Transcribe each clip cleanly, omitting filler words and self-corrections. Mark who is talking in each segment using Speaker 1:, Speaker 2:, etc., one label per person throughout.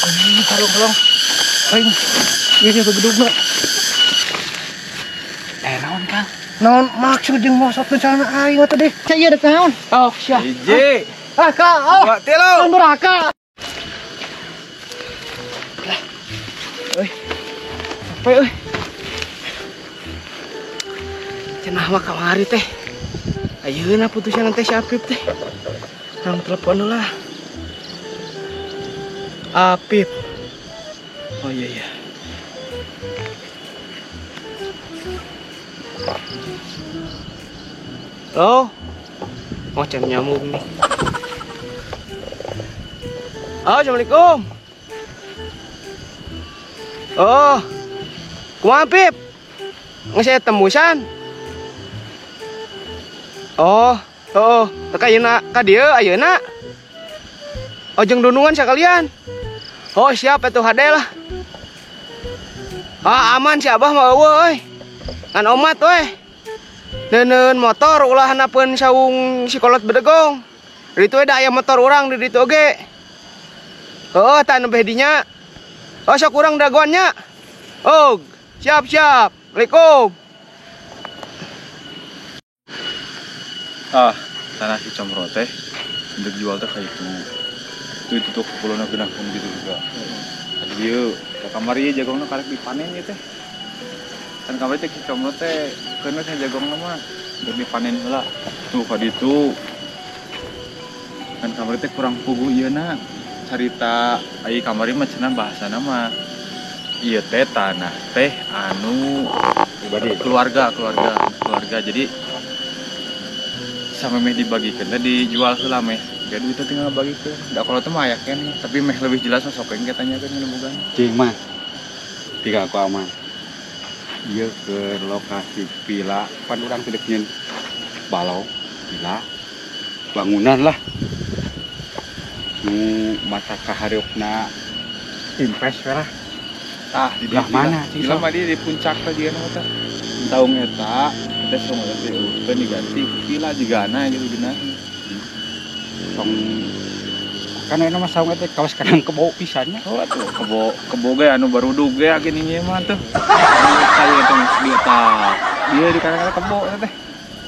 Speaker 1: Anjing kalong-kalong. Aing ieu begedugna.
Speaker 2: Eh naon Kang?
Speaker 1: Naon maksud jeung mosotkeun celana aing mah teh? Cai ieu dek naon?
Speaker 2: Oh, sia.
Speaker 3: Hiji.
Speaker 1: Ah, ka. Oh.
Speaker 3: Dua, tilu.
Speaker 1: Neraka.
Speaker 2: Lah. Euy. Capek euy. Cenah mah kamari teh. Ayeuna putusan teh si Apip teh. Urang telepon lah. Apip. Oh iya iya. Halo. Oh, jam nyamuk nih. Oh, assalamualaikum. Oh. Kumaha Pip? Geus aya tembusan. Oh, oh, teka ayeuna ka dieu ayeuna. Oh, jeung dunungan sakalian. Oh, siap atuh hade lah. Ah, aman si Abah mah eueuh euy. Ngan omat we. Neuneun motor ulah hanapeun saung si kolot bedegong. Di ditu we da aya motor urang di ditu oge. Heueuh tah nu beh dinya. Oh, sok urang dagoan nya. Oh, siap siap. Assalamualaikum.
Speaker 3: Ah, tanah si Comro teh untuk jual teh kayak itu. Itu tuh kepulauan genahkeun gitu juga. Tadi ieu, ka kamari jagongna karek dipanen ieu teh. Kan kamari teh si Comro teh keun we jagongna mah keur dipanen heula. Tuh ka ditu. Kan kamari teh kurang puguh ieu na. Carita ai kamari mah cenah bahasana mah ieu teh tanah teh anu
Speaker 4: pribadi
Speaker 3: keluarga keluarga keluarga. Jadi sampai meh dibagikeun teh dijual heula meh. Jadi duitnya tinggal bagikeun. Da kalau teh mah aya keneh, tapi meh lebih jelas mah sok engke tanyakeun nu boga.
Speaker 4: Cing mah. Tiga aku aman. Ieu ke lokasi villa, pan urang teh deuk nyeun balong villa bangunan lah. Nu mata kahareupna impes we lah.
Speaker 3: Tah di
Speaker 4: belah mana cing?
Speaker 3: Villa mah di puncak teh jeung eta. Taung eta kita semua teh diurutkeun diganti ku villa jigana gitu geuna.
Speaker 4: Tong kan eta mah saung eta kawas kadang kebo pisan nya.
Speaker 3: Oh atuh kebo kebo ge anu barudug ge gini nya mah tuh. Kayu eta mah di eta. Ieu di kadang-kadang kebo eta teh.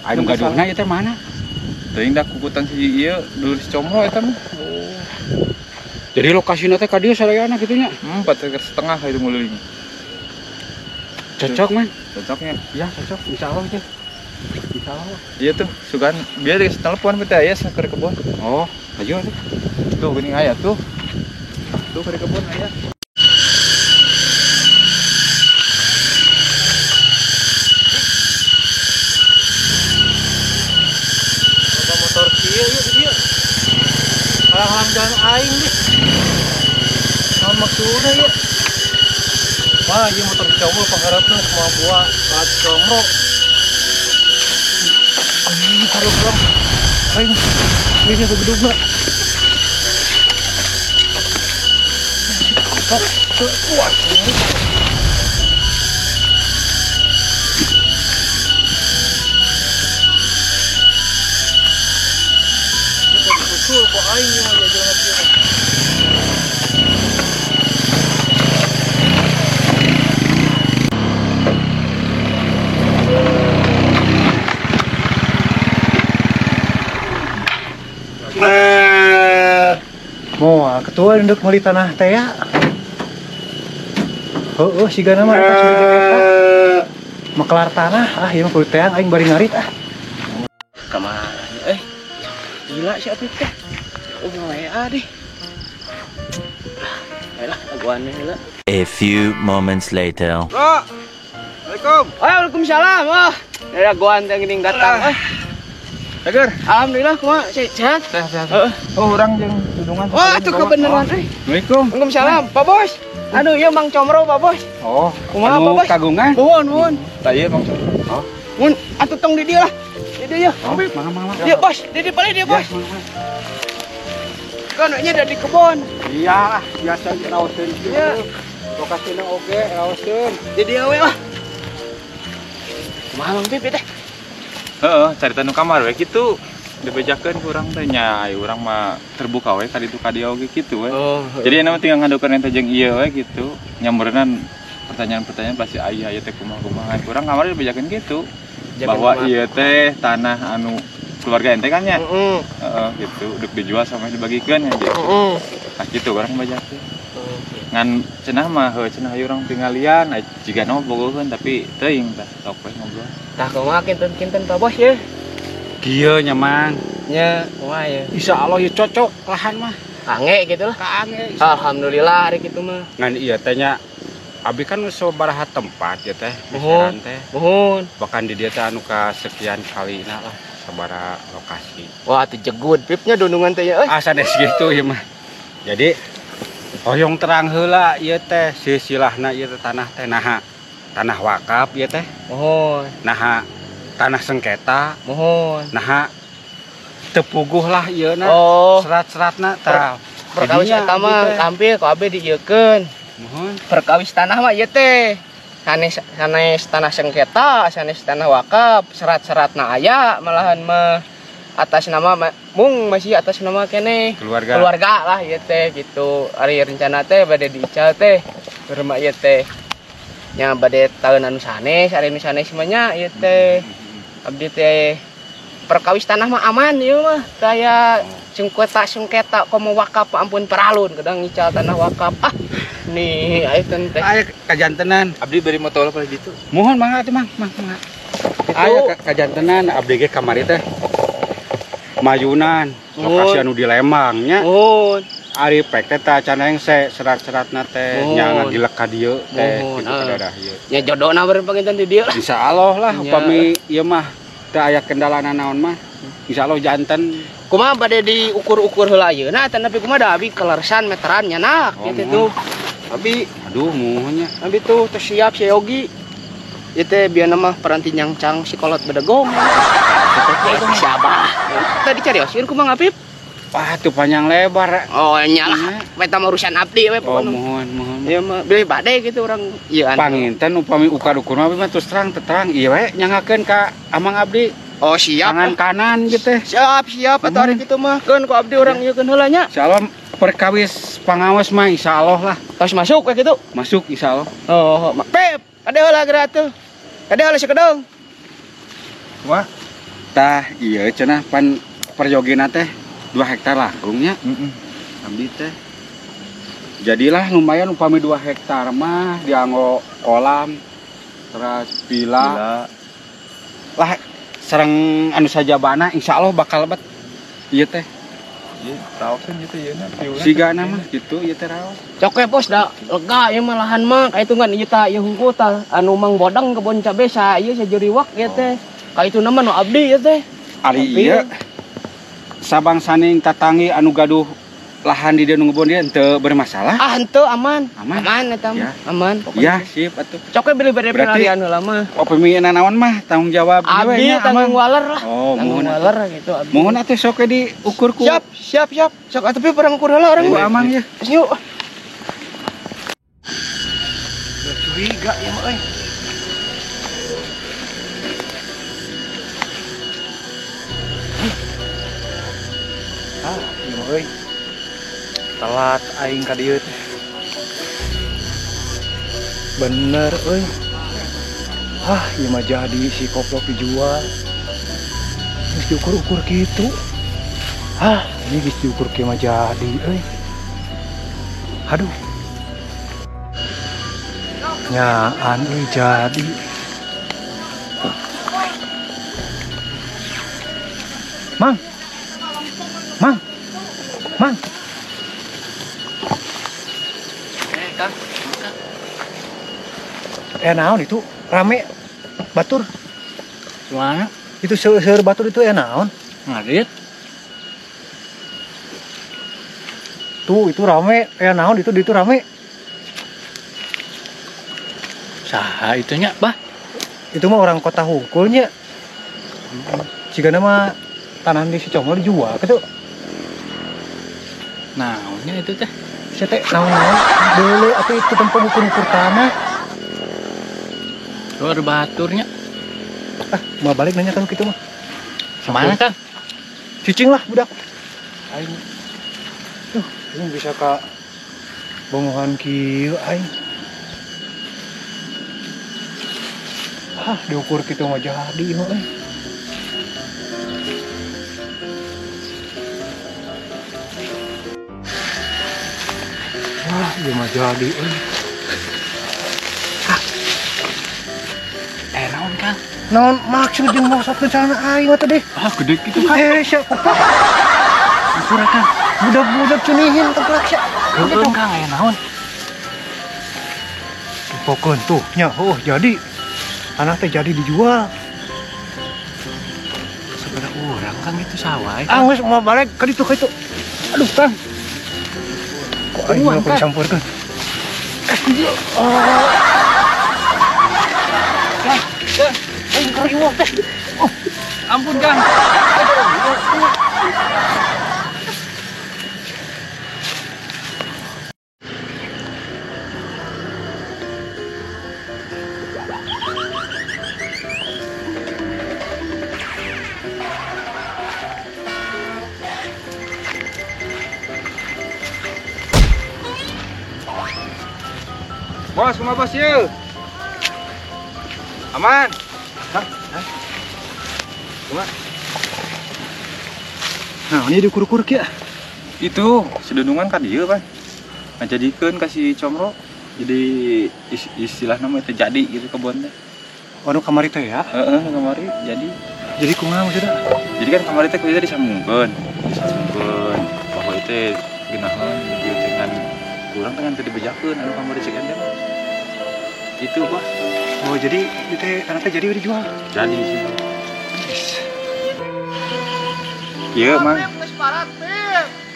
Speaker 4: Anu gaduhna ieu teh mana?
Speaker 3: Teuing da kukutan si ieu dulur si Comro eta mah.
Speaker 4: Oh. Jadi lokasina teh ka dieu sadayana kitu nya?
Speaker 3: 4,5 hektar itu nguliling.
Speaker 4: Cocok man.
Speaker 3: Cocoknya?
Speaker 4: Ya cocok, insyaallah teh. Insyaallah.
Speaker 3: Iya tuh, sugan biar dikasih telepon bete aya keur kebon.
Speaker 4: Oh, ayo tuh.
Speaker 3: Tuh geuning aya tuh. Tuh keur kebon aya.
Speaker 1: Loba motor kieu ieu di dieu. Halang-halang jalan aing nih. Naon maksudna ieu? Wah, ieu motor Comro pangharepna kumaha buah bat Comro. Anjing kalong-kalong. Aing ieu begedugna. Wah, kok aing ieu mah jalan kieu. Moal ketua induk meuli tanah teh ya. Heueuh sigana mah eta curiga eta. Mekelar tanah, ah ieu mah kudu teang aing bari ngarit ah.
Speaker 2: Ka mana euy? Gila si Apip teh. Oh WA deh. Baiklah, aguannya heula.
Speaker 5: A few moments later.
Speaker 3: Bro. Assalamualaikum.
Speaker 2: Waalaikumsalam. Wah, dari aguan teh geuning datang euy.
Speaker 3: Seger.
Speaker 2: Alhamdulillah kumaha sehat?
Speaker 3: Sehat sehat. Oh, urang jeung dudungan.
Speaker 2: Wah, itu kebenaran euy.
Speaker 3: Assalamualaikum.
Speaker 2: Waalaikumsalam, Pak Bos. Aduh, ieu Mang Comro, Pak Bos.
Speaker 4: Oh,
Speaker 2: kumaha Pak Bos?
Speaker 4: Kagungan.
Speaker 2: Nuhun, nuhun.
Speaker 3: Tah ieu Mang Comro.
Speaker 4: Oh.
Speaker 2: Mun atuh tong di dieu lah. Di dieu ya.
Speaker 4: Oh, mangga mangga.
Speaker 2: Dieu, Bos. Di dieu paling dieu, Bos. Kan nya ada di kebon.
Speaker 4: Iya lah, biasa raoseun kieu.
Speaker 2: Iya.
Speaker 4: Lokasina oge raoseun.
Speaker 2: Di dieu we lah. Kumaha Mang Pip teh?
Speaker 3: Heeh, carita nu kamar we kitu. Dibejakeun ku urang teh nya ai urang mah terbuka we ka ditu ka dieu oge kitu we.
Speaker 2: Oh,
Speaker 3: jadi aya mah tinggal ngadukeun eta jeung ieu we gitu. Nya meureunnan pertanyaan-pertanyaan pasti aya ieu teh kumaha-kumaha. Urang kamari dibejakeun gitu. Bahwa ieu teh tanah anu keluarga ente kan nya. Heeh gitu, dek dijual sama dibagikeun nya gitu. Nah gitu urang bejakeun. Ngan cenah mah heuh cenah hayu urang tinggalian jiga nu bogoheun tapi teuing tah sok we ngobrol.
Speaker 2: Tah kumaha kinten-kinten Pak Bos ye?
Speaker 4: Kieu nya Mang.
Speaker 2: Nya kumaha ye?
Speaker 4: Insyaallah ye cocok lahan mah.
Speaker 2: Kange gitu lah.
Speaker 4: Kange.
Speaker 2: Alhamdulillah hari kitu mah.
Speaker 4: Ngan ieu teh nya abi kan sabaraha tempat ya teh, meseran teh.
Speaker 2: Muhun.
Speaker 4: Bahkan di dieu teh anu ka sekian kalina lah sabaraha lokasi.
Speaker 2: Wah, teu jegut pipnya dundungan teh ya euy.
Speaker 4: Ah sanes kitu ieu mah. Jadi hoyong terang heula ieu teh silsilahna ieu teh tanah teh naha tanah wakaf ieu teh.
Speaker 2: Muhun.
Speaker 4: Naha tanah sengketa.
Speaker 2: Muhun.
Speaker 4: Naha teu puguh lah ieu na.
Speaker 2: Oh.
Speaker 4: Serat-seratna tah.
Speaker 2: Perkawis eta mah tampil ku abdi diieukeun.
Speaker 4: Muhun.
Speaker 2: Perkawis tanah mah ieu teh sanes sanes tanah sengketa, sanes tanah wakaf, serat-seratna aya malahan mah atas nama mung masih atas nama keneh
Speaker 4: keluarga.
Speaker 2: Keluarga lah ieu teh gitu. Ari rencana teh bade diical teh rumah ieu teh. Nya bade taun anu sanes, ari nu sanes mah nya ieu teh. Abdi teh perkawis tanah mah aman ieu mah. Kaya sengketa komo wakaf ampun peralun kadang ngical tanah wakaf. Ah nih ayo teh.
Speaker 4: Aya kajantenan.
Speaker 3: Abdi bari motor pada gitu.
Speaker 4: Mohon mangga atuh Mang, mangga. Aya kajantenan abdi ge kamari teh. Mayunan, lokasi anu di Lembang nya.
Speaker 2: Muhun.
Speaker 4: Ari pek teh tah can rengse serat-seratna teh nya ngagilek ka dieu teh kitu ka daerah ieu.
Speaker 2: Nya jodona beureun panginten di dieu lah.
Speaker 4: Insyaallah lah upami ieu mah teu aya kendala naon mah. Insyaallah janten.
Speaker 2: Kumaha bade diukur-ukur heula ayeuna tapi kumaha da abi kelersan meteran nya nak kitu tuh. Abi
Speaker 4: aduh muhun nya.
Speaker 2: Abi tuh teu siap si Yogi. Ieu teh bieu mah peranti nyangcang si kolot bedegong. Si Abah. Tadi carioskeun kumaha Apip?
Speaker 4: Wah, tuh panjang lebar.
Speaker 2: Oh, nyalah. Eta mah urusan abdi we
Speaker 4: pokona. Oh, mohon, mohon.
Speaker 2: Ieu mah bilih bade gitu urang ieu anu.
Speaker 4: Panginten upami ukur-ukur mah terus terang terang ieu we nyangakeun ka Amang abdi.
Speaker 2: Oh, siap.
Speaker 4: Tangan kanan gitu.
Speaker 2: Siap, siap atuh ari kitu mah. Keun ku abdi urang ieu keun heula nya.
Speaker 4: Insyaallah perkawis pangawas mah insyaallah lah.
Speaker 2: Tos masuk we kitu.
Speaker 4: Masuk insyaallah.
Speaker 2: Oh, Pep, kade heula geura atuh. Kade heula sakedeung.
Speaker 4: Wah. Tah ieu cenah pan perjogina teh 2 hektar langkungnya. Abdi teh. Jadilah lumayan upami 2 hektar mah dianggo kolam terus pila. Lah sareng anu sajabana insyaallah bakal lebet ieu teh.
Speaker 3: Ieu raoseun ieu teh yeuna piulan.
Speaker 4: Sigana mah kitu ieu teh raos.
Speaker 2: Cok we bos da lega ieu mah lahan mah kahitungan ieu tah ieu hungkul tah anu mang bodang kebon cabe sa ieu sajuriwak ieu teh. Kaituna mah nu abdi ieu teh.
Speaker 4: Ari ieu sabang saning tatangi anu gaduh lahan di dieu nu ngebon dieu henteu bermasalah?
Speaker 2: Ah henteu aman.
Speaker 4: Aman.
Speaker 2: Aman eta mah.
Speaker 4: Ya.
Speaker 2: Aman pokoknya.
Speaker 4: Ya sip atuh.
Speaker 2: Cok we beli bade penalian heula mah.
Speaker 4: Upami nanaon mah tanggung jawab
Speaker 2: abdi
Speaker 4: nya
Speaker 2: tanggung waler lah.
Speaker 4: Oh,
Speaker 2: tanggung waler gitu abdi.
Speaker 4: Mohon atuh sok we diukur ku.
Speaker 2: Siap, siap, siap. Sok atuh perang ukur heula urang
Speaker 4: mah. Aman ya.
Speaker 2: Yuk.
Speaker 1: Curiga ieu mah euy. Ah, ieu mah euy. Telat aing ka dieu teh. Bener euy. Hah, ieu mah jadi si koplok dijual. Geus diukur-ukur kitu. Hah, ini geus diukur kieu mah jadi euy. Aduh. Nyaan euy jadi. Mang. Mang. Mang. Naon itu rame batur.
Speaker 6: Gimana?
Speaker 1: Itu seueur batur itu naon?
Speaker 6: Ngarit.
Speaker 1: Tuh itu rame, naon itu itu rame.
Speaker 6: Saha itunya, Bah?
Speaker 1: Itu mah orang kota hungkulnya. Jigana mah tanah di si Congol dijual gitu.
Speaker 6: Naonnya itu teh?
Speaker 1: Saya teh naon-naon dulu atau itu tempat ukur-ukur tanah.
Speaker 6: Luar baturnya.
Speaker 1: Ah, mau balik nanya kan gitu mah.
Speaker 6: Kemana, Kang?
Speaker 1: Cicing lah budak. Aing. Tuh, ini bisa ka bongohan kieu aing. Hah, diukur kitu mah jadi mah euy. Wah, ieu mah jadi euy.
Speaker 6: Eh, naon Kang?
Speaker 1: Naon maksud jeung maksud rencana aing mah tadi?
Speaker 3: Ah, gede kitu kan.
Speaker 1: Eh, sia kupak.
Speaker 6: Ukur Kang.
Speaker 1: Budak-budak cunihin teplak sia.
Speaker 6: Keun Kang aya naon?
Speaker 1: Pokeun tuh nya, oh jadi. Tanah teh jadi dijual.
Speaker 6: Sebenarnya urang Kang itu sawah.
Speaker 1: Ah, geus mau balik ka ditu ka ditu. Aduh, Kang. Kok aing mau dicampurkeun? Oh.
Speaker 6: Kang, Kang, aing keur iwak teh. Oh, ampun Kang.
Speaker 3: Bos, kumaha bos ieu? Aman. Hah? Hah? Kumaha?
Speaker 1: Nah, ini diukur-ukur kieu.
Speaker 3: Itu sedundungan ka dieu, Pan. Ngajadikeun ka si Comro. Jadi istilah nama itu jadi gitu kebun teh.
Speaker 1: Waduh kamari teh ya?
Speaker 3: Heeh, kamari jadi.
Speaker 1: Jadi kumaha maksudna?
Speaker 3: Jadi kan kamari teh kudu disambungkeun. Disambungkeun. Bahwa itu geunaheun ieu teh kan kurang teh teu dibejakeun anu kamari cek ente mah. Gitu, Pak.
Speaker 1: Oh, jadi itu teh tanah teh jadi dijual.
Speaker 3: Jadi sih. Iya, Mang.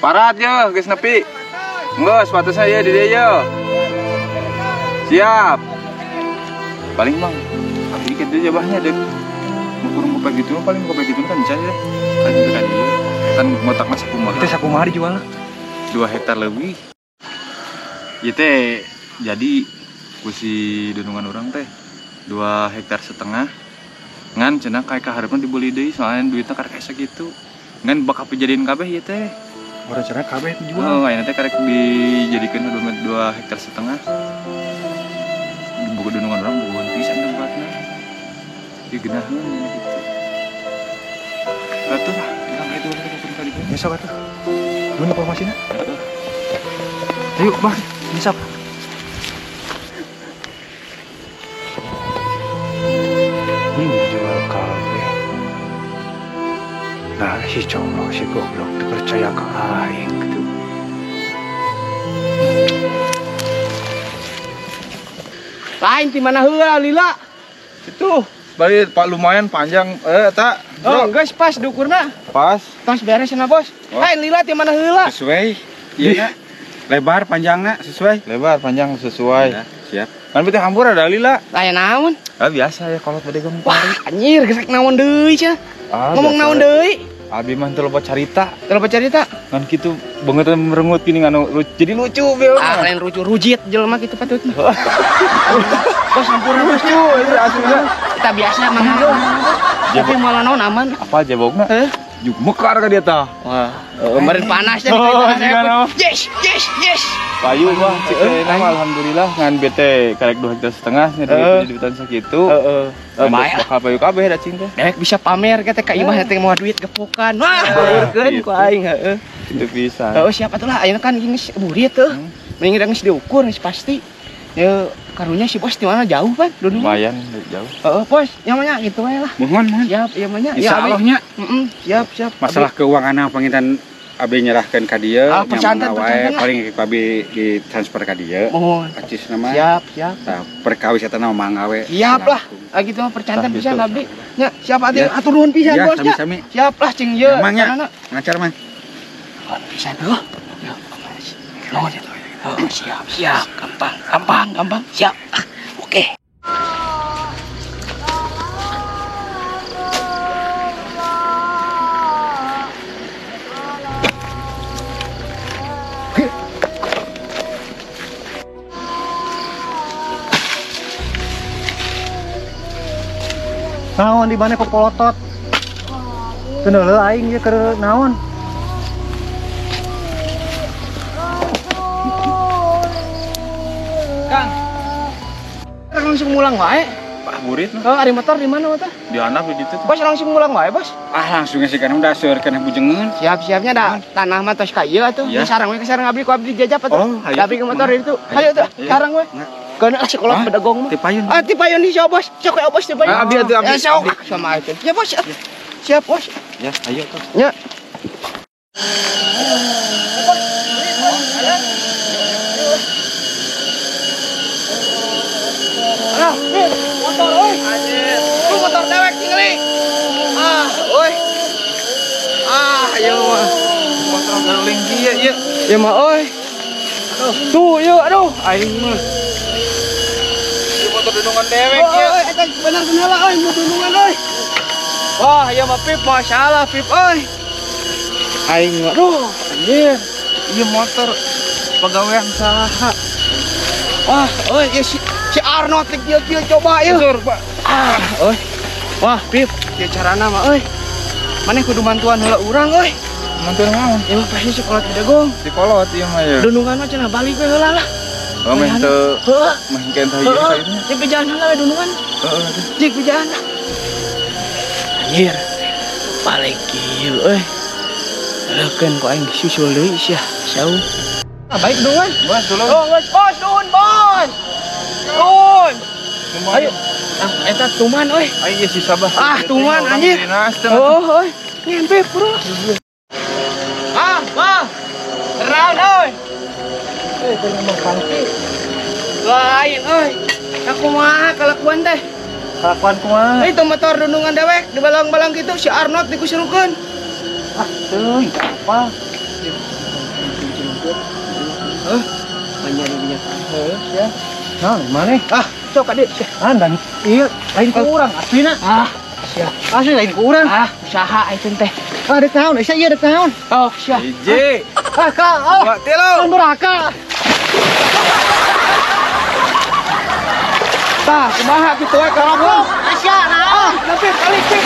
Speaker 3: Parat ya, geus nepi. Geus, sepatu saya di dieu ye. Siap. Paling Bang, abdi kitu jabahnya deuk. Ngukur ngupak gitu paling ngupak gitu kan bisa ya. Kan itu kan ieu. Kan ngotak mah sakumaha.
Speaker 1: Teh sakumaha dijualna?
Speaker 3: 2 hektar lebih. Ieu teh jadi ku si dunungan urang teh 2,5 hektar. Ngan cenah kayak kaharepna dibeli deui soalnya duitna karek sakitu. Ngan bakal dijadiin kabeh ieu teh.
Speaker 1: Orang cenah kabeh dijual.
Speaker 3: Oh, ayeuna teh karek dijadikeun 2,5 hektar. Buku dunungan urang bukuan pisan tempatna. Ieu geunaheun gitu. Atuh lah, urang itu tadi.
Speaker 1: Besok atuh. Mun informasina?
Speaker 3: Heeh.
Speaker 1: Ayo, Bang, nisap. Ini jual kabeh. Nah, si Comro si goblok teu percaya ka aing gitu.
Speaker 2: Lain di mana heula lila?
Speaker 3: Itu bari Pak lumayan panjang tak.
Speaker 2: Oh, geus pas diukurna.
Speaker 3: Pas.
Speaker 2: Tos beres cenah, Bos.
Speaker 3: Oh.
Speaker 2: Lain lila di mana heula?
Speaker 4: Sesuai. Iya. Lebar panjangna sesuai.
Speaker 3: Lebar panjang sesuai.
Speaker 4: Ya, siap.
Speaker 3: Kan bete hampur ada lila.
Speaker 2: Lain naon?
Speaker 3: Ah biasa ya kolot bade gong.
Speaker 2: Wah, anjir gesek naon deui cenah.
Speaker 3: Ah,
Speaker 2: ngomong naon deui?
Speaker 3: Abi mah teu loba carita.
Speaker 2: Teu loba carita.
Speaker 3: Ngan kitu banget merengut gini nganu jadi lucu beuh.
Speaker 2: Ah, lain lucu rujit jelema kitu patut. Bos hampura bos.
Speaker 3: Lucu aslinya.
Speaker 2: Kita biasa mah. Tapi malah naon aman.
Speaker 3: Apa jebogna?
Speaker 2: Heh.
Speaker 3: Juk mekar ka dia tah.
Speaker 2: Wah, kemarin panas ya.
Speaker 3: Oh,
Speaker 2: yes, yes, yes.
Speaker 3: Payu mah cik mah alhamdulillah ngan bete karek 2,5 hektar nya di duitan sakitu.
Speaker 2: Heeh.
Speaker 3: Lumayan bakal payu kabeh da cing teh.
Speaker 2: Dewek bisa pamer ke teh ka imah teh moal duit gepukan. Wah, beurkeun ku aing heeh.
Speaker 3: Kitu pisan.
Speaker 2: Heeh, siapa tuh lah ayeuna kan geus burit teh. Mending geus diukur geus pasti. Ya karunya si bos di mana jauh pan?
Speaker 3: Lumayan jauh.
Speaker 2: Heeh, bos, nya gitu we lah.
Speaker 4: Mohon, mohon.
Speaker 2: Siap, ieu mah nya.
Speaker 4: Insyaallah nya.
Speaker 2: Heeh, siap, siap.
Speaker 4: Masalah keuangan panginten abi nyerahkeun ka dieu,
Speaker 2: ah, percanten
Speaker 4: paling ku abi ditransfer ka dieu.
Speaker 2: Mohon.
Speaker 4: Acis nama.
Speaker 2: Siap, siap.
Speaker 4: Tah perkawis eta mah mangga we.
Speaker 2: Siap lah. Ah gitu mah percanten pisan abdi. Nya, siap atuh atur nuhun pisan bos nya.
Speaker 4: Sami-sami.
Speaker 2: Siap lah cing ieu.
Speaker 4: Ngacar mah.
Speaker 2: Pisan heuh. Ya, nuhun. Oh, siap, siap, gampang, gampang, gampang, siap. Ah, oke.
Speaker 1: Naon di mana kok polotot? Keun heula aing ieu keur naon?
Speaker 2: Kang. Langsung mulang wae.
Speaker 3: Pak burit mah.
Speaker 2: Oh, ari motor di mana teh?
Speaker 3: Di handap di ditu.
Speaker 2: Bos langsung mulang wae, Bos.
Speaker 4: Ah, langsung sih kan udah seur kana bujengeun.
Speaker 2: Siap-siapnya da tanah mah tos ka ieu atuh.
Speaker 4: Ya.
Speaker 2: Sarang we ka sarang abdi ku abdi jajap atuh.
Speaker 3: Oh, hayu.
Speaker 2: Abdi ke motor itu. Hayu tuh, sarang we. Keuna sekolah bedegong mah.
Speaker 3: Tipayun.
Speaker 2: Ah, tipayun di bos. Sok ya bos tipayun.
Speaker 3: Ah, abdi atuh abdi.
Speaker 2: Ya, sok sama itu. Ya, Bos. Siap, Bos.
Speaker 3: Ya, ayo tuh.
Speaker 2: Ya. Alah, motor euy. Lu motor dewek tinggali. Ah, euy. Ah, ieu mah.
Speaker 3: Motor garuling kieu ieu.
Speaker 2: Ieu mah euy. Tuh, ieu aduh, aing mah.
Speaker 3: Ieu motor dunungan dewek ieu.
Speaker 2: Euy, eta bener heula euy, mu dunungan euy. Wah, ieu mah Pip, masalah Pip euy. Aing mah aduh, anjir.
Speaker 3: Ieu motor pagawean saha?
Speaker 2: Wah, euy, ieu si Arnold rek kieu-kieu coba ieu. Ah, euy. Wah, Pip, ieu carana mah euy. Maneh kudu bantuan heula urang euy.
Speaker 3: Bantuan naon?
Speaker 2: Ieu mah pasti sekolah bedegong.
Speaker 3: Si kolot ieu mah ya.
Speaker 2: Dunungan mah cenah balik we heula lah.
Speaker 3: Oh, meh teu.
Speaker 2: Heeh.
Speaker 3: Meh engke teh ieu kayaknya.
Speaker 2: Cik bejaan heula we dunungan.
Speaker 3: Heeh.
Speaker 2: Cik bejaan. Anjir. Balik kieu euy. Leukeun ku aing disusul deui sia. Saung. Ah, baik dunungan.
Speaker 3: Bos, dulu.
Speaker 2: Oh, geus bos, nuhun bos. Nuhun. Ayo. Ah, eta tuman euy.
Speaker 3: Ayo si Sabah.
Speaker 2: Ah, tuman anjir. Oh, euy. Nyampe bro. Ah, wah. Raun euy.
Speaker 1: Eh, keur ngomong pangki.
Speaker 2: Lain euy. Kumaha kalakuan teh?
Speaker 1: Kalakuan kumaha?
Speaker 2: Itu motor dunungan dewek dibalang-balang gitu si Arnold dikusurukeun.
Speaker 1: Ah, teuing apa?
Speaker 2: Heuh, banyak minyak.
Speaker 1: Heuh, ya. Nah, mana?
Speaker 2: Ah, sok adik.
Speaker 1: Ah, dan iya lain ku urang aslina.
Speaker 2: Ah, siap.
Speaker 1: Asli lain ku urang.
Speaker 2: Ah, usaha itu teh.
Speaker 1: Ah, dek naon? Sia ieu dek naon?
Speaker 2: Oh, siap.
Speaker 3: Hiji.
Speaker 1: Ah, ka. Oh.
Speaker 3: Dua, tilu.
Speaker 1: Neraka.
Speaker 2: Tah, kumaha kitu we kalakuan?
Speaker 1: Asia, nah.
Speaker 2: Ah, nepi kali pip.